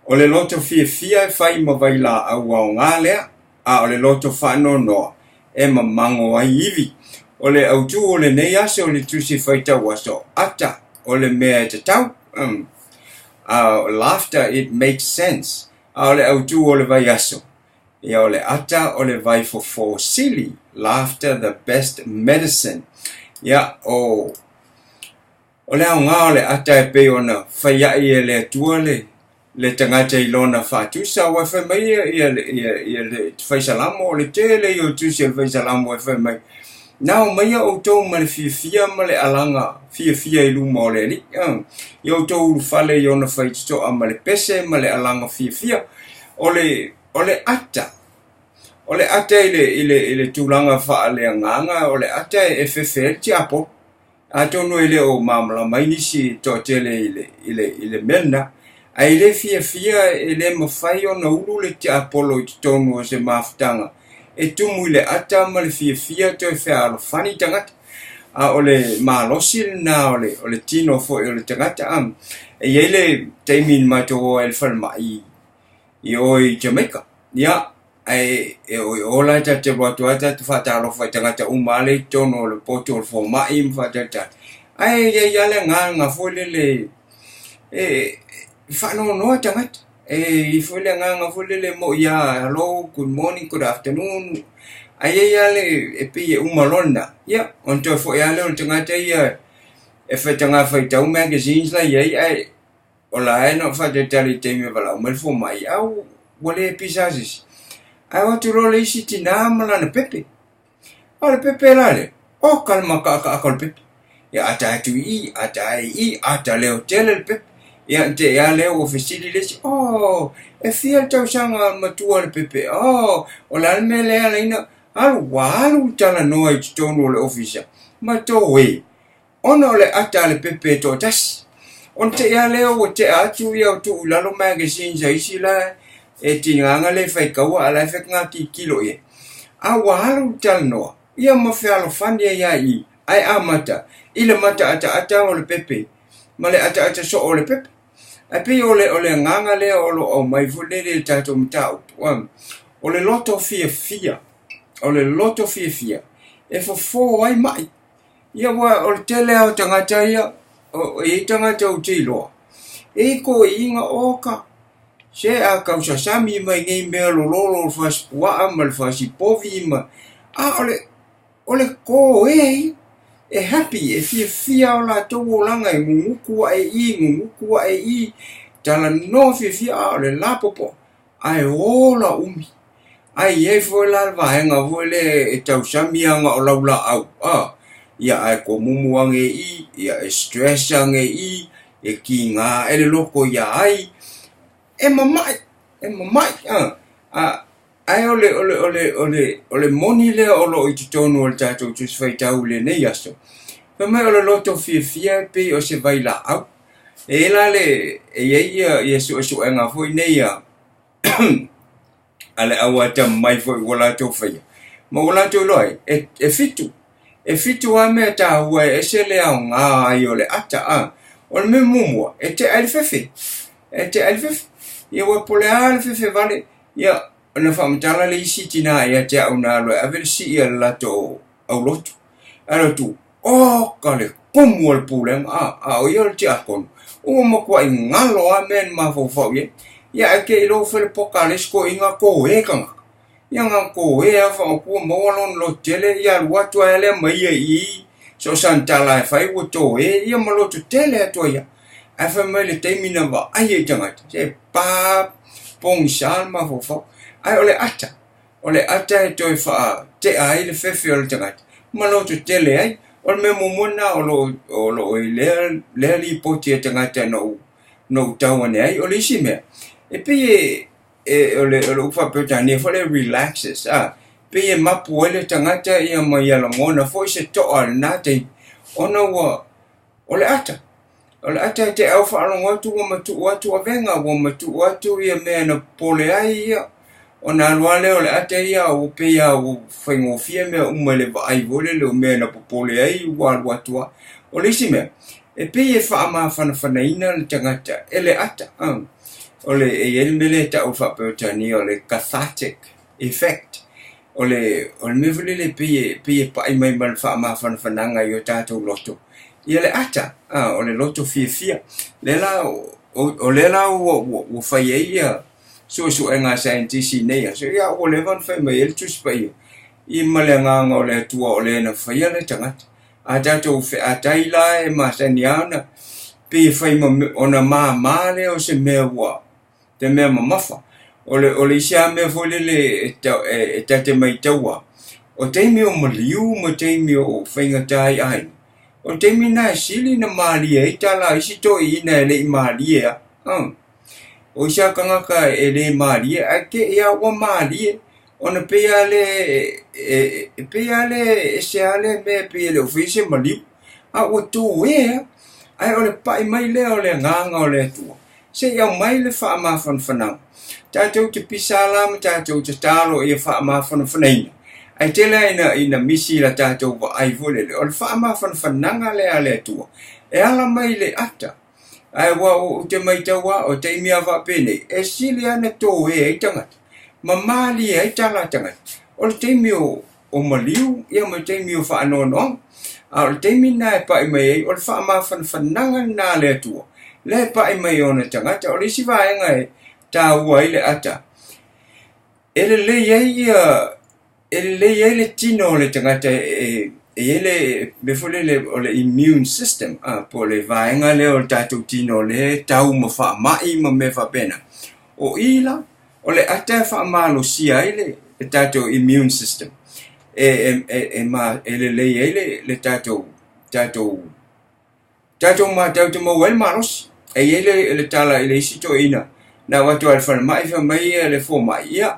O le loto fiafia e fai ma vailaau aoga lea, a o le loto faanoanoa e mamago ai ivi. O le autu o lenei aso i le Tusi Faitau Aso, ata o le mea e tatau, laughter it makes sense, a o le autu o le vaiaso, ia o le ata o le vaifofo sili, laughter the best medicine. Ia, o O le aoga o le ata e pei ona fai aʻi e le Atua le le tagata i lona faatusa, aua e fai mai ia ia ia ia le Fai Salamo, o le tele ia o tusi a le Fai Salamo e fai mai, Na aumaia outou ma le fiafia ma le alaga fiafia i luma o le Alii, ia outou ulufale i ona faitotoa ma le pese ma le alaga fiafia. O le o le ata, o le ata i le i le i le tulaga faaleagaga, o le ata e fefe ai le tiapolo. Atonu e le o malamalama ai nisi toatele i le, i le, i le mea lena, ae le fiafia e le mafai ona ulu le tiapolo i totonu o se mafutaga e tumu i le ata ma le fiafia toe fealofani tagata. A o le malosi lena o le, o le tino foi o le tagata. A, e i ai le taimi na matou o ai i le falemai i o i Jamaica. Ia, ae e o i o la e ta te alu atu lava ta te faatalofa i tagata uma lava lea i totonu o le potu o le fomai ma faatalitali. Ae i ai lava le agaga foi lele e faanoanoa tagata. E i ai foi le agaga foi lele e moi lava, hello, good morning, good afternoon. Ae i ai lava le, e pei e uma loa lena, ia, ona toe foi lava lea o le tagata ia e faitaga faitau magazines la e i ai, ae O la e na faatalitali i le taimi e valaau mai le fomai, a ua le pisa se isi. Ae o atu loa le isi tinā ma lana pepe. A o le pepe la lea, oka le makaakaaka o le pepe. Ia ata atu i i, ata ae i i, ata leo tele le pepe. Ia na te i lava lea ua fesili le isi, Oh, e fia le tausaga matua le pepe? Oh, o le a le mea lea e ala ai ona alu? Ua alu le talanoa i totonu o le ofisa ma toe. Ona o le ata a le pepe e toatasi. Ona te i lava lea ua tea atu ia o tuu i lalo magazines a isi la e tigaga le faitaua a la e fai tilotilo i ai. A ua alu le talanoa ia ma fealofani ai lava i i, ae amata i le mataataata o le pepe ma le ataata soo o le pepe. Ae pei o le o le agaga lea o lo o aumai foi lele i le tatou mataupu, o le loto fiafia, o le loto fiafia e fofo ai mai. Ia aua o le tele lava o tagata ia, e i ai tagata ou te iloa, e i ai toeaiina, oka, se a tausasami mai nei mea lololo o le fasipuaa ma le fasipovi ma, a o le, o le toē ia, e happy, e fiafia o latou olaga e nunutu ae i i, nunutu ae i i, talanoa fiafia, a o le lapopoa. Ae ola umi. Ae i ai foi la le vaega foi lea e tausami lava na o laulaau, a, ia ae tomumu ane i i, ia e stress ane i i, e kiga ae le loto ia ai, e mamai, e mamai, a. A, ae o le, o le, o le, o le, o le moni lea o lo o i totonu o le tatou Tusi Faitau i lenei aso, fai mai o le loto fiafia e pei o se vailaau. E i ai la le, e i ai ia, ia suesuega foi nei a, a le au atamamai foi ua latou faia, ma ua latou iloa ai, e, e fitu, e fitu lava mea taua e ese le aoga ai o le ata, a. O le mea muamua, e tea ai le fefe, e tea ai le fefe. Ia ua po o le a le fefe vale, ia, ona faamatala le isi tinā ia te au na alu e ave le sii a le latou aulotu. Alu atu, Oka le kumu o le pulega, a, a o ia o le tiakono, ua matuai galo lava mea na mafaufau i ai. Ia ae te i lou fale poka a le isi toeaina toē tagata. Ia na toē lava faaopua maua lona loto tele, ia alu atu ai lava lea ma ia i i, so o sana tala e fai ua toē ia ma loto tele atu ai lava. Ae fai mai le taimi na vaai ai i tagata, se pa pogisa le mafaufau. Ae o le ata, O le ata e toe faatea ai le fefe o le tagata ma loto tele ai. O le mea muamua lena o lo o lo o i lea lea lipoti a tagata na ou na ou tau ane ai. O le isi mea, e pei e e o le o le upu faa-Peretania foi lea relaxes, a, pei e mapu ai le tagata ia ma ia lagona foi se toa i lena taimi ona ua O le ata. O le ata e te au faalogo atu ua matuu atu avega, ua matuu atu ia mea na popole ai ia. Ona alu lava lea o le ata ia ua pei lava ua faigofie mea uma i le vaai foi lele o mea na popole ai ua alu atu lava. O le isi mea, e pei e faamafanafanaina le tagata e le ata. O le, e i ai le mea lea e tau faa-Peretania o le cathartic effect. O le, o le mea foi lele e pei e, pei e pai mai ma le faamafanafanaga i o tatou loto. Ia le ata, a, o le loto fiafia. Lea la, o, o lea la ua, ua, ua fai ai ia suesuega a saienitisi i nei aso, ia ua leva ona fai mai ai le Tusi Paia, i ma le agaga o le Atua o le na faia le tagata. A tatou featai la e masani lava ona pei e fai ma ona māmā lea o se mea ua te mea mamafa. O le, o le isi lava mea foi lele e, e, e ta te maitaua, o taimi o maliu ma taimi o faigata i aiga, o le taimi lena e sili ona malie ai tala a isi toeaiina e le i malie lava. O isi lava tagata e le malie, ae te i lava ua malie, ona pei lava lea e pei lava lea e ese lava lea mea pei e le o faia se maliu, a ua toe lava. Ae o le pai mai lea o le agaga o le Atua, se i aumai le faamafanafanaga. Tatou te pisa la ma tatou tatalo ia faamafanafanaina, ae tele lava ina, ina misi i la tatou vaai foi lele, o le faamafanafanaga lea a le Atua, e ala mai i le ata. Ae ua ou te matau lava, o taimi lava faapenei, e sili lava ona toe ai tagata, ma malie ai tala a tagata. O le taimi o, o maliu, ia ma le taimi o faanoanoaga. A o le taimi lena e pai mai ai, o le faamafanafanaga lena a le Atua, lea e pai mai i ona tagata. O le isi vaega e taua ai le ata, e lelei ai ia e lelei ai le tino o le tagata e e i ai le mea foi lele o le immune system, a, po o le vaega lea o le tatou tino lea e tau ma faamai ma mea faapena. O i la, o le ata e faamalosia ai le, le tatou immune system e, e, e, e, ma, e lelei ai le, le tatou, tatou Tatou matau te maua ai le malosi. E i ai le, le tala i le isi toeaina na avatu ai i le falemai fai mai le fomai, ia,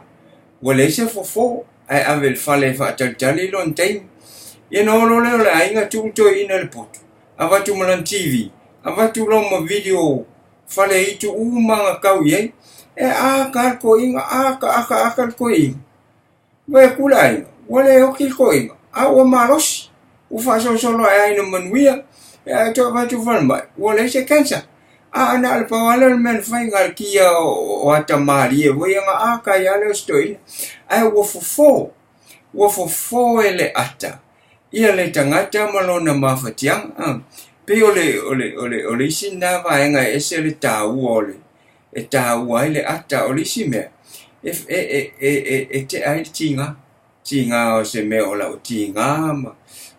ua leai se fofo, ae ave i le fale e faatalitali lona taimi. Ia ona o loa lea o le aiga tuu le toeaina i le potu, avatu ma lana TV, avatu loa ma video fale itu uma na tau i ai, e aka le toeaina, aka, aka, aka le toeaina. Vaai atu le aiga, ua le oti le toeaina, a ua malosi, ua faasolosolo ae ai ina manuia, ae toe avatu i le falemai, ua leai se cancer. A na o le pau lava lea o le mea na fai, na o le kia o ata malie foi ia na aka ai lava lea o si toeaina. Ae ua fofo, ua fofo e le ata ia le tagata ma lona mafatiaga. Pei o le, o le, o le, o le isi lena vaega e ese le taua o le, e taua ai le ata. O le isi mea, e, e, e, e, e, e tea ai le tiga, tiga o se mea o lau tiga ma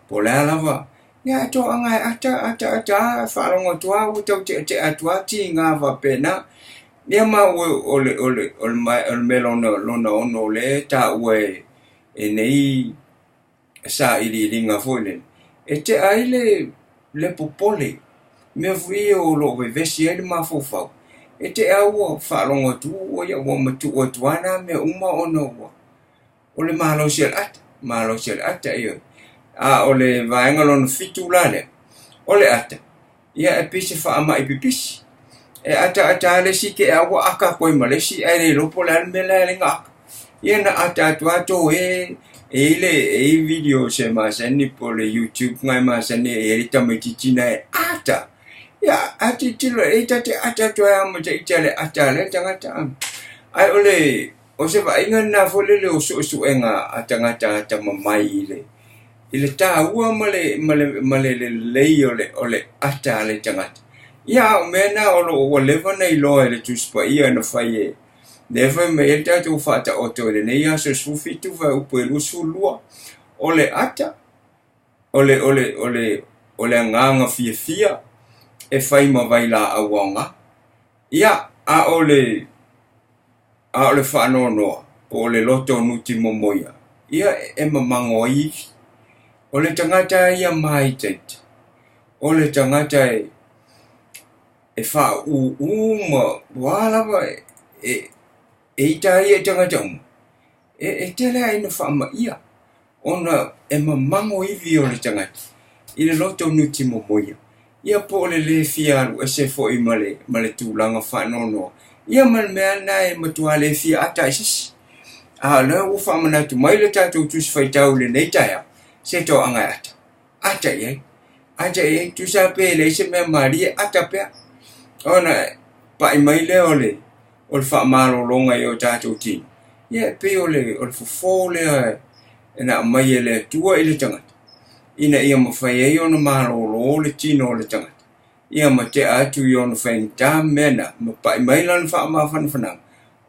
po o le a lava. Ia, e toaga e ata, ata, ata a, faalogo atu lava ua tau teatea atu lava tiga faapena. Ia ma ua, o le, o le, o le, o le mea lona, lona ono lea e taua e, e nei sailiiliga foi lele, e tea ai le, le popole, mea foi ia o lo o vevesi ai le mafaufau, e tea ua faalogo atu ua ia ua matuu atu lava na mea uma ona ua o le malosi o le ata, malosi o le ata, ioe. A o le vaega lona fitu la lea, o le ata, ia e pei se faamai pipisi. E ataata lava le isi te ea ua aka atu ai ma le isi ae le iloa po o le a le mea la e ala ai ona aka. Ia na ata atu lava toe e i ai le e i ai video se masani po o le YouTube na e masani e i ai le tamaitiiti na e ata. Ia a tilotilo e ta te ata atu ai lava ma ita le ata a lea tagata. Ae o le o se vaaiga lena foi lele o suesuega a tagata atamamai i le i le taua ma le, ma le, ma le lelei o le, o le ata a le tagata. Ia, a o mea na o lo o ua leva ona iloa e le Tusi Paia na fai e, lea e fai mai ai le tatou faataoto i lenei aso 17 fuaiupu e 22, o le ata, o le, o le, o le, o le agaga fiafia e fai ma vailaau aoga. Ia, a o le, a o le faanoanoa, po o le loto nuti momoia, ia e mamago ai ivi. O le tagata ia māitaita, o le tagata e, e faaūū ma ua lava e, e, e ita ai i tagata uma, E, e tele lava ina faamaia ona e mamago ivi o le tagata i le loto nuti momoia, ia po o le lē fia alu ese foi ma le, ma le tulaga faanoanoa, ia ma le mea lena e matua lē fia ata ai se isi. A o lea ua faamanatu mai le tatou Tusi Faitau i lenei taeao, se toaga e ata, ata i ai, ata i ai, tusa pe leai se mea malie, ata pea. Ona pa'i mai lea o le, o le faamalologa i o tatou tino, ia e pei o le, o le fofo lea na aumai e le Atua i le tagata, ina ia mafai ai ona malolo le tino o le tagata, ia ma tea atu i ona faigata ma mea na, ma pai mai lana faamafanafanaga,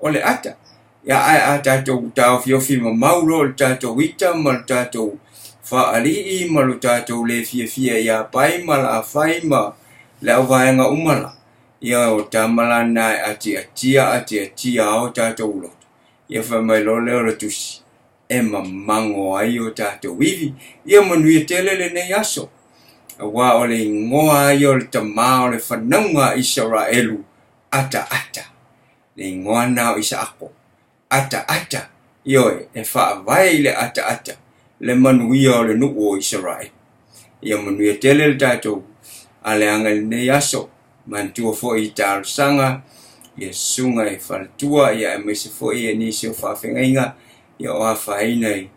o le ata. Ia, ae a tatou taofiofi mamau loa i le tatou ita ma le tatou faalii ma lo tatou le fiafia ia Pai ma Lafai ma le auvaega uma la, ia o tama la na e atiatia atiatia ao tatou loto. Ia fai mai loa lea o le tusi, e mamago ai o tatou ivi. Ia manuia tele lenei aso. Aua o le igoa ia o le tamā o le fanauga a Isaraelu, ataata. Le igoa na o Isaako, ataata. Ioe, e faavae i le ataata le manuia o le nuu o Isaraelu. Ia manuia tele le tatou aleaga i lenei aso. Manatua foi i talosaga, ia susuga i faletua, ia aemaise foi ia nisi o faafeagaiga, ia o afaina i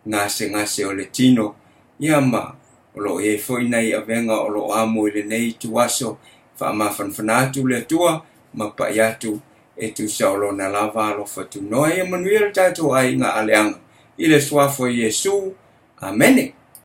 gasegase o le tino, ia ma o lo o i ai foi nai avega o lo o amo i lenei ituaso, faamafanafana atu le Atua ma pai atu e tusa o lona lava alofa tunoa. Ia manuia le tatou aiga aleaga i le suafa o Iesu. Amene.